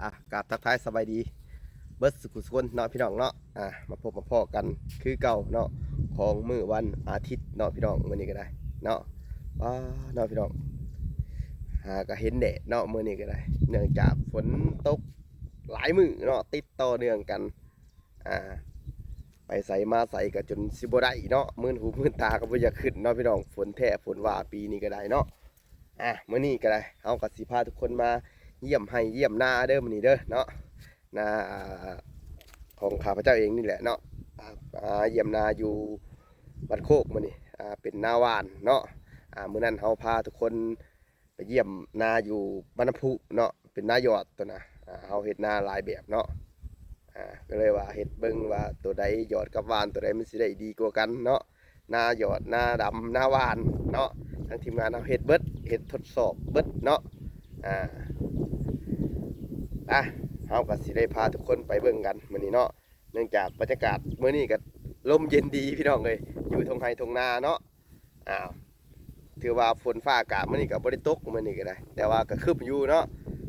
ອ່ະ ກາບທັກທາຍສະບາຍດີເບິດສູ່ຄົນເນາະ ພີ່ນ້ອງເນາະ. ອ່າ ມາພົບມາພໍ້ກັນຄືເກົ່າເນາະ ຂອງມື້ວັນອາທິດເນາະ ພີ່ນ້ອງ. ມື້ນີ້ກໍໄດ້ເນາະ ວ້າເນາະ ພີ່ນ້ອງ ຫາກໍເຫັນແດດເນາະ ມື້ນີ້ກໍໄດ້ ເນື່ອງຈາກຝົນຕົກຫຼາຍມື້ເນາະ ຕິດຕໍ່ເນື່ອງກັນ. ອ່າ ໄປໃສມາໃສກໍຈົນຊິບໍ່ໄດ້ເນາະ ມື່ນຫູມື່ນຕາກໍບໍ່ຢາກຂຶ້ນເນາະ ພີ່ນ້ອງ. ຝົນແທ້ຝົນວ່າປີນີ້ກໍໄດ້ເນາະ. ອ່າ ມື້ນີ້ກໍໄດ້ ເຮົາກໍຊິພາທຸກຄົນມາຢ້ຽມໄຮ່ຢ້ຽມນາເດີ ມື້ນີ້ເດີເນາະ. ນາ ອ່າ ຂອງຂ້າພະເຈົ້າເອງນີ້ແຫຼະເນາະ. ອ່າ ອ່າ ຢ້ຽມນາຢູ່ບ້ານໂຄກມື້ນີ້ ອ່າ ເປັນນາຫວ່ານເນາະ. ອ່າ ມື້ນັ້ນເຮົາພາທຸກຄົນໄປຢ້ຽມນາຢູ່ບ້ານນ້ຳພຸເນາະ ເປັນນາຢອດຕົວນະ. ອ່າ ເຮົາເຮັດນາຫຼາຍແບບເນາະ. ອ່າ ກໍເລີຍວ່າເຮັດເບິ່ງວ່າຕົວໃດຢອດກັບຫວ່ານ ຕົວໃດມັນຊິໄດ້ດີກວ່າກັນເນາະ. ນາຢອດ ນາດຳ ນາຫວ່ານເນາະ ທາງທີມງານເຮົາເຮັດເບິດ ເຮັດທົດສອບເບິດເນາະ. ອ່າ ອ່ະ ເຮົາກໍຊິໄດ້ພາທຸກຄົນໄປເບິ່ງກັນມື້ນີ້ເນາະ ເນື່ອງຈາກບັນຍາກາດມື້ນີ້ກໍລົມເຢັນດີ ພີ່ນ້ອງເອີຍ ຢູ່ທົ່ງໄຮ່ທົ່ງນາເນາະ. ອ້າວ ຖືວ່າຝົນຟ້າອາກາດມື້ນີ້ກໍບໍ່ໄດ້ຕົກ ມື້ນີ້ກໍໄດ້ ແຕ່ວ່າກໍຄຶ້ມຢູ່ເນາະ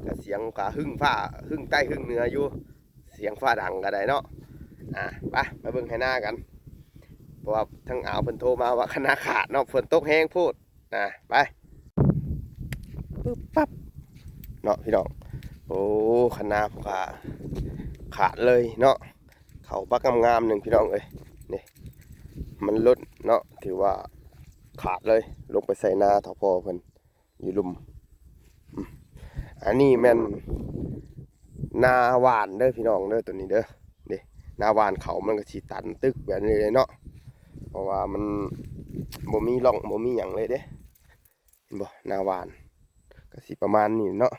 ກໍສຽງຟ້າ ຮຶ້ງຟ້າ ຮຶ້ງໃຕ້ ຮຶ້ງເໜືອຢູ່ ສຽງຟ້າດັງກໍໄດ້ເນາະ. ອ່າ ໄປ ມາເບິ່ງໄຮ່ນາກັນ ເພາະວ່າທາງອາວເພິ່ນໂທມາວ່າຄະນາຂາດເນາະ ຝົນຕົກແຮງໂພດ. ອ່າ ໄປ ປຶບປັບເນາະ ພີ່ນ້ອງ. ໂອ້ ຄະນາພວກຂ້າຂາດເລີຍເນາະ ເຂົ້າບັກງາມໆໜຶ່ງ ພີ່ນ້ອງເອີຍ. ນີ້ ມັນລົ້ນເນາະ ຖືວ່າຂາດເລີຍ ລົງໄປໃສ່ນາເຖົ້າພໍ່ເພິ່ນ ຢູ່ລຸ່ມ. ອືມ ອັນນີ້ແມ່ນນາຫວ່ານເດີພີ່ນ້ອງເດີ ຕົວນີ້ເດີ. ນີ້ ນາຫວ່ານເຂົ້າມັນກໍຊິຕັນຕຶກແບບນີ້ເລີຍເນາະ ເພາະວ່າມັນບໍ່ມີຮ່ອງ ບໍ່ມີຫຍັງເລີຍເດ້. ເຫັນບໍ່? ນາຫວ່ານກໍຊິປະມານນີ້ເນາະ.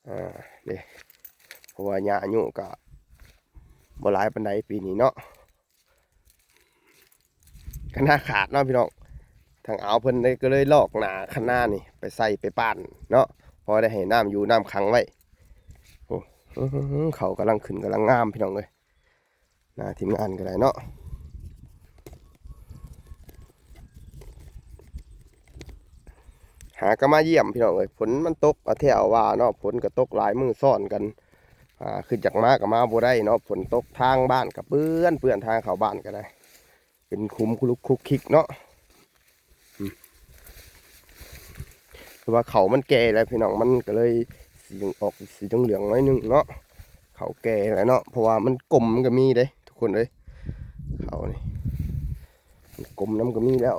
ອ່າ ເດ້ ເພາະວ່າຫຍ້າອາຍຸກໍບໍ່ຫຼາຍປານໃດປີນີ້ເນາະ. ຄະນາຂາດເນາະ ພີ່ນ້ອງ. ທາງອາວເພິ່ນເລີຍ ກໍເລີຍລອກໜ້າຄະນານີ້ໄປໃສ່ໄປປ້ານເນາະ ພໍໄດ້ໃຫ້ນ້ຳຢູ່ນ້ຳຂັງໄວ້. ໂອ້ ເຂົ້າກຳລັງຂຶ້ນ ກຳລັງງາມ ພີ່ນ້ອງເອີຍ. ໜ້າທີມງານກໍໄດ້ເນາະ ຫາກໍມາຢ້ຽມ ພີ່ນ້ອງເອີຍ. ຝົນມັນຕົກ ອາ ແທ້ວ່າເນາະ ຝົນກໍຕົກຫຼາຍມື້ຊ້ອນກັນ. ອ່າ ຄືຢາກມາກໍມາບໍ່ໄດ້ເນາະ ຝົນຕົກ ທາງບ້ານກໍເປື້ອນ ເປື້ອນ ທາງເຂົ້າບ້ານກໍໄດ້ ເປັນຂຸມຄຸລຸກຄຸກຄິກເນາະ. ອືມ ແຕ່ວ່າເຂົ້າມັນແກ່ແລ້ວ ພີ່ນ້ອງ ມັນກໍເລີຍສີອອກສີເຫຼືອງໆໜ້ອຍໜຶ່ງເນາະ. ເຂົ້າແກ່ແລ້ວເນາະ ເພາະວ່າມັນກົມ ມັນກໍມີເດ້ທຸກຄົນເອີຍ ເຂົ້ານີ້ ມັນກົມນຳກໍມີແລ້ວ.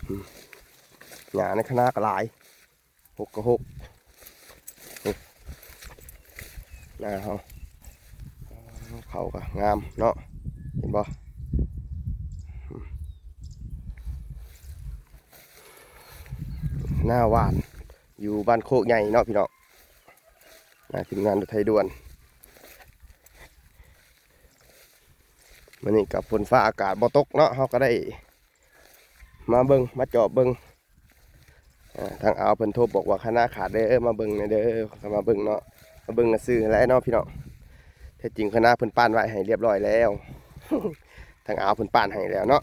ອືມ ຫຍ້າໃນຄະນາກໍຫຼາຍ ຫົກກໍຫົກ ນາເຮົາ ເຂົ້າກໍງາມເນາະ ເຫັນບໍ່? ນາຫວ່ານຢູ່ບ້ານໂຄກໃຫຍ່ເນາະ ພີ່ນ້ອງ. ນາທີມງານລົດໄຖດ່ວນ ມື້ນີ້ກໍຝົນຟ້າອາກາດບໍ່ຕົກເນາະ ເຮົາກໍໄດ້ມາເບິ່ງ ມາຈອບເບິ່ງ. ອ່າ ທາງອາວເພິ່ນໂທບອກວ່າຄະນາຂາດເດີ ເອີ ມາເບິ່ງແດ່ເດີ ກໍມາເບິ່ງເນາະ ມາເບິ່ງຊື່ໆແຫຼະເນາະ ພີ່ນ້ອງ. ແທ້ຈິງຄະນາເພິ່ນປ້ານໄວ້ໃຫ້ລຽບຮ້ອຍແລ້ວ ທາງອາວເພິ່ນປ້ານໃຫ້ແລ້ວເນາະ.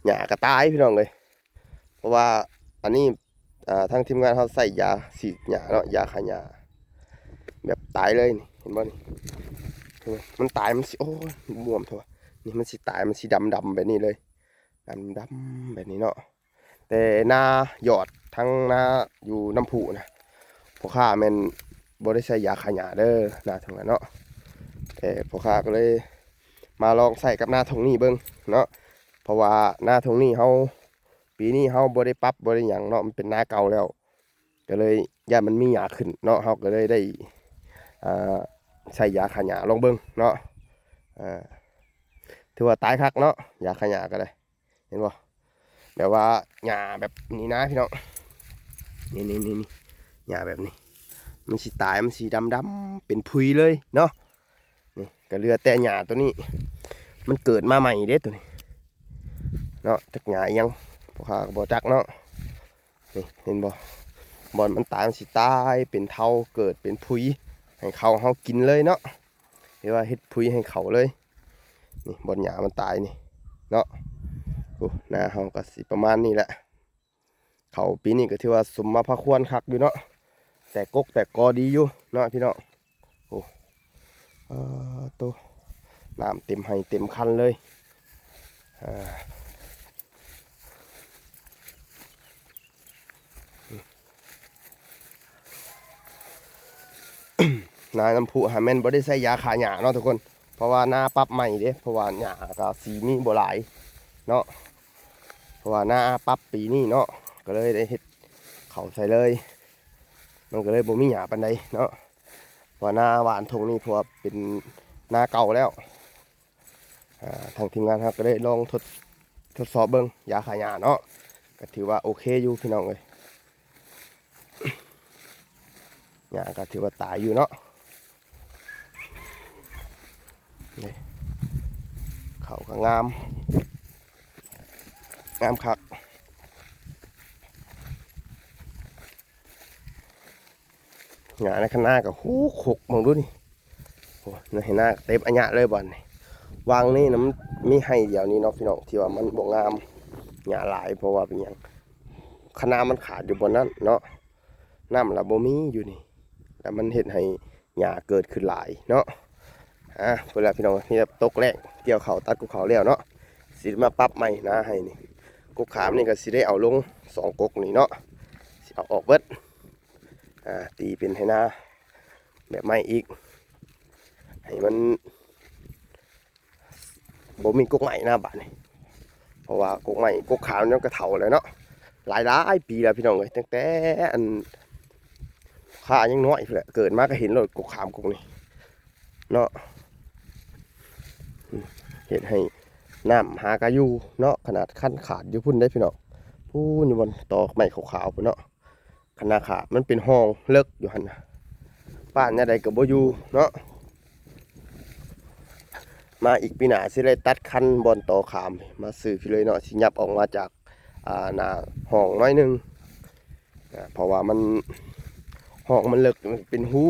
ຫຍ້າກໍຕາຍ ພີ່ນ້ອງເອີຍ ເພາະວ່າອັນນີ້ ອ່າ ທາງທີມງານເຮົາໃຊ້ຢາສີດຫຍ້າເນາະ ຢາຂ້າຫຍ້າແບບຕາຍເລີຍນີ້ ເຫັນບໍ່ນີ້? ມັນຕາຍ ມັນຊິ ໂອ້ຍ ບວມແທ້ວະ ນີ້ມັນຊິຕາຍ ມັນຊິດຳໆແບບນີ້ເລີຍ ດຳໆແບບນີ້ເນາະ. ແຕ່ນາຢອດ ທັງນາຢູ່ນ້ຳພຸນະ ພໍ່ຄ້າແມ່ນບໍ່ໄດ້ໃຊ້ຢາຂ້າຫຍ້າເດີ ນາທົ່ງນັ້ນເນາະ. ແຕ່ພໍ່ຄ້າກໍເລີຍມາລອງໃຊ້ກັບນາທົ່ງນີ້ເບິ່ງເນາະ ເພາະວ່ານາທົ່ງນີ້ເຮົາ ປີນີ້ເຮົາບໍ່ໄດ້ປັບບໍ່ໄດ້ຫຍັງເນາະ ມັນເປັນນາເກົ່າແລ້ວ ກໍເລີຍຢ້ານມັນມີຫຍ້າຂຶ້ນເນາະ ເຮົາກໍເລີຍໄດ້ ອ່າ ໃຊ້ຢາຂ້າຫຍ້າລອງເບິ່ງເນາະ. ເອີ ຖືວ່າຕາຍຄັກເນາະ ຢາຂ້າຫຍ້າກໍໄດ້ ເຫັນບໍ່? ແບບວ່າຫຍ້າແບບນີ້ນະ ພີ່ນ້ອງ ນີ້ໆໆ ຫຍ້າແບບນີ້ ມັນຊິຕາຍ ມັນຊິດຳໆເປັນຜຸຍເລີຍເນາະ. ນີ້ກໍເຫຼືອແຕ່ຫຍ້າຕົວນີ້ ມັນເກີດມາໃໝ່ເດ້ຕົວນີ້ເນາະ ຈັກຫຍ້າອີ່ຫຍັງ ພໍ່ຄ້າກໍບໍ່ຈັກເນາະ. ນີ້ເຫັນບໍ່? ບ່ອນມັນຕາຍ ມັນຊິຕາຍເປັນເທົ້າ ເກີດເປັນຜຸຍໃຫ້ເຂົ້າເຮົາກິນເລີຍເນາະ ເຮັດວ່າເຮັດຜຸຍໃຫ້ເຂົ້າເລີຍ. ນີ້ບ່ອນຫຍ້າມັນຕາຍນີ້ເນາະ. ໂອ້ ນາເຮົາກໍຊິປະມານນີ້ແຫຼະ. ເຂົ້າປີນີ້ກໍຖືວ່າສົມມາພາຄວນຄັກຢູ່ເນາະ. ແຕກກົກແຕກກໍດີຢູ່ເນາະພີ່ນ້ອງ. ໂອ້ ປາດໂທ້ ນ້ຳເຕັມໄຮ່ເຕັມຄັນເລີຍ. ອ່າ ນານ້ຳພຸຫັ້ນແມ່ນບໍ່ໄດ້ໃສ່ຢາຂ້າຫຍ້າເນາະທຸກຄົນ ເພາະວ່ານາປັບໃໝ່ເດ້ ເພາະວ່າຫຍ້າກໍຊິມີບໍ່ຫຼາຍເນາະ ເພາະວ່ານາປັບປີນີ້ເນາະ ກໍເລີຍໄດ້ເຮັດເຂົ້າໃສ່ເລີຍ ມັນກໍເລີຍບໍ່ມີຫຍ້າປານໃດເນາະ ເພາະວ່ານາຫວ່ານທົ່ງນີ້ ເພາະວ່າເປັນນາເກົ່າແລ້ວ. ອ່າ ທາງທີມງານເຮົາກໍໄດ້ລອງທົດ ທົດສອບເບິ່ງຢາຂ້າຫຍ້າເນາະ ກໍຖືວ່າໂອເຄຢູ່ພີ່ນ້ອງເອີຍ ຫຍ້າກໍຖືວ່າຕາຍຢູ່ເນາະ. ນີ້ ເຂົ້າກໍງາມ ງາມຄັກ. ຫຍ້າໃນຄັນນາກໍໂຫ ຄົກເບິ່ງດູນີ້ ໂອ້ ໃນໄຮ່ນາເຕັມອາຍະເລີຍບ່ອນນີ້. ຫວ່າງນີ້ນະ ມັນມີໄຮ່ດຽວນີ້ເນາະພີ່ນ້ອງ ທີ່ວ່າມັນບໍ່ງາມ ຫຍ້າຫຼາຍ ເພາະວ່າເປັນຫຍັງ ຄັນນາມັນຂາດຢູ່ບ່ອນນັ້ນເນາະ ນ້ຳລະບໍ່ມີຢູ່ນີ້ ລະມັນເຮັດໃຫ້ຫຍ້າເກີດຂຶ້ນຫຼາຍເນາະ. ອ່າ ພຸ້ນລະພີ່ນ້ອງ ນີ້ແບບຕົກແລ້ງ ກ່ຽວເຂົ້າ ຕັດກົກເຂົ້າແລ້ວເນາະ ຊິມາປັບໃໝ່ນາໄຮ່ນີ້ ກົກຂາມນີ້ກໍຊິໄດ້ເອົາລົງສອງກົກນີ້ເນາະ ຊິເອົາອອກເບິດ ອ່າ ຕີເປັນໄຮ່ນາແບບໃໝ່ອີກ ໃຫ້ມັນບໍ່ມີກົກໄມ້ນະບາດນີ້ ເພາະວ່າກົກໄມ້ ກົກຂາມມັນກໍເຖົ້າແລ້ວເນາະ ຫຼາຍໆປີແລ້ວພີ່ນ້ອງເອີຍ ຕັ້ງແຕ່ອັນຂ້າຍັງນ້ອຍພຸ້ນແຫຼະ ເກີດມາກໍເຫັນໂລດ ກົກຂາມກົກນີ້ ເນາະ ເຮັດໃຫ້ນ້ຳຫາກະຢູ່ເນາະ ຂະໜາດຄັນຂາດຢູ່ພຸ້ນເດ້ພີ່ນ້ອງ ພຸ້ນຢູ່ບ່ອນຕໍໄມ້ຂາວໆພຸ້ນເນາະ ຄັນນາຂາດ ມັນເປັນຮ່ອງເລິກຢູ່ຫັ້ນນະ ປ້ານແນວໃດກໍບໍ່ຢູ່ເນາະ. ມາອີກປີໜ້າຊິໄດ້ຕັດຄັນບ່ອນຕໍ່ຂາມ ມາຊື້ພີ້ເລີຍເນາະ ຊິຫຍັບອອກມາຈາກ ອ່າ ໜ້າຮ່ອງໜ້ອຍໜຶ່ງ ອ່າ ເພາະວ່າມັນ ຮ່ອງມັນເລິກ ມັນເປັນຮູ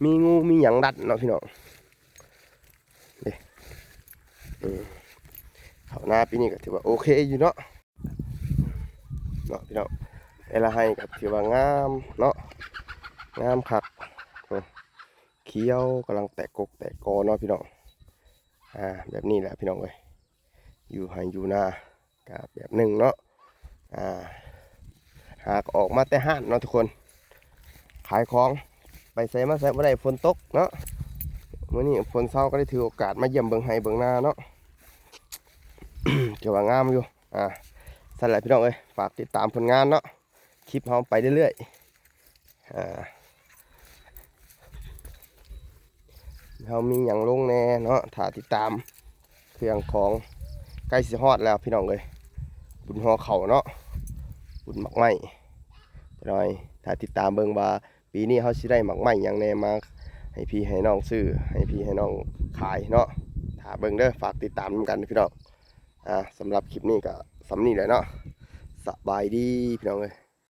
ມີງູມີຫຍັງລັດເນາະພີ່ນ້ອງ ເດ້ ເອີ ເຂົ້ານາປີນີ້ກໍຖືວ່າໂອເຄຢູ່ເນາະ ເນາະພີ່ນ້ອງ ແຕ່ລະໄຮ່ກໍຖືວ່າງາມເນາະ ງາມຄັກ ໂອ້ ຂຽວກຳລັງແຕກກົກແຕກກໍເນາະພີ່ນ້ອງ ອ່າ ແບບນີ້ແຫຼະພີ່ນ້ອງເອີຍ ຢູ່ໄຮ່ຢູ່ນາ ກະແບບໜຶ່ງເນາະ ອ່າ ຫາກະອອກມາແຕ່ຮ້ານເນາະທຸກຄົນ ຂາຍຂອງ ໄປໃສມາໃສບໍ່ໄດ້ ຝົນຕົກເນາະ ມື້ນີ້ຝົນເຊົາກໍໄດ້ຖືໂອກາດມາຢ້ຽມເບິ່ງໄຮ່ເບິ່ງນາເນາະ ຖືວ່າງາມຢູ່ ອ່າ ຊັ້ນແຫຼະພີ່ນ້ອງເອີຍ ຝາກຕິດຕາມຜົນງານເນາະ ຄລິບເຮົາໄປເລື້ອຍໆ ອ່າ ເຮົາມີຫຍັງລົງແດ່ເນາະ ຖ້າຕິດຕາມ ເຄື່ອງຂອງໃກ້ຊິຮອດແລ້ວພີ່ນ້ອງເອີຍ ບຸນຫໍ່ເຂົ້າເນາະ ບຸນໝາກໄມ້ ຈັກໜ້ອຍຖ້າຕິດຕາມເບິ່ງວ່າ ປີນີ້ເຮົາຊິໄດ້ໝາກໄມ້ຫຍັງແດ່ມາໃຫ້ພີ່ໃຫ້ນ້ອງຊື້ ໃຫ້ພີ່ໃຫ້ນ້ອງຂາຍເນາະ ຖ້າເບິ່ງເດີ ຝາກຕິດຕາມນຳກັນພີ່ນ້ອງ ອ່າ ສຳລັບຄລິບນີ້ກໍສ່ຳນີ້ແຫຼະເນາະ ສະບາຍດີພີ່ນ້ອງເອີຍ.